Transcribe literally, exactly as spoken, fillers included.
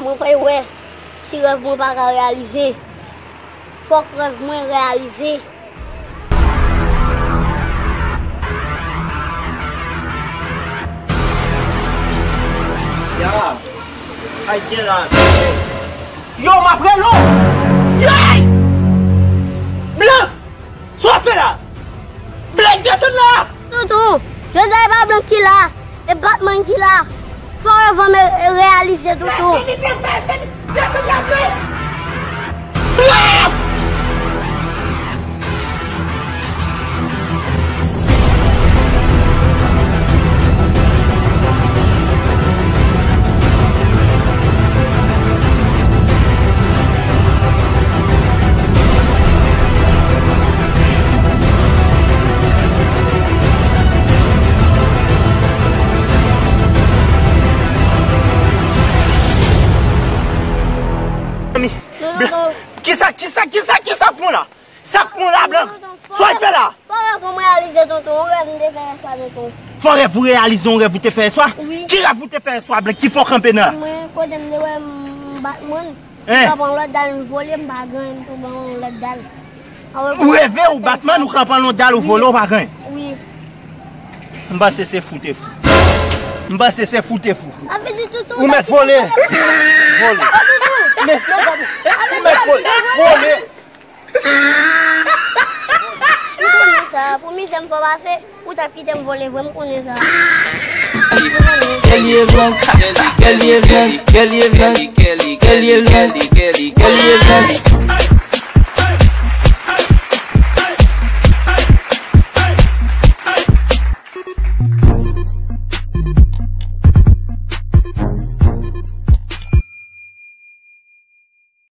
Mwen fè wè si rèv mwen pa ka reyalize. Fòk rèv mwen reyalize. Ya, ay gen la. Yo, m ap rele w. Yay! Blan! Sa w ap fè la? Blan, desann la! Toutou, jodi a e pa Blan ki la, e Batman ki la. Fò rèv mwen reyalize, Toutou. Desann la, Blan! Blan! Kisa, kisa, kisa, kisa k pran la? Sa k pran la, Blan? Sa w fè la? Fò rèv mwen reyalize, tonton. Yon rèv m te fè yè swa, tonton. Fò rèv ou reyalize yon rèv ou te fè yè swa? Wi. Ki rèv ou te fè yè swa, Blan? Ki fò kanpe nan? Mwen, kote m te wè m Batman, m pran lòt dal, m vole, m pa gen, m tonbe yon lòt dal. Ou reve, ou Batman, ou ka pran yon dal, ou vole, ou pa gen. Wi. M panse se fou te fou. M panse se fou te fou. Ou mèt vole. Vole. Mesye, gade. Ou mèt vole. Vole. M konnen sa, pou mizè m fè w pase, ou t ap kite m vole vre, m konnen sa. Kelly Evans, Kelly Evans, Kelly Evans, Kelly Evans, Kelly Evans.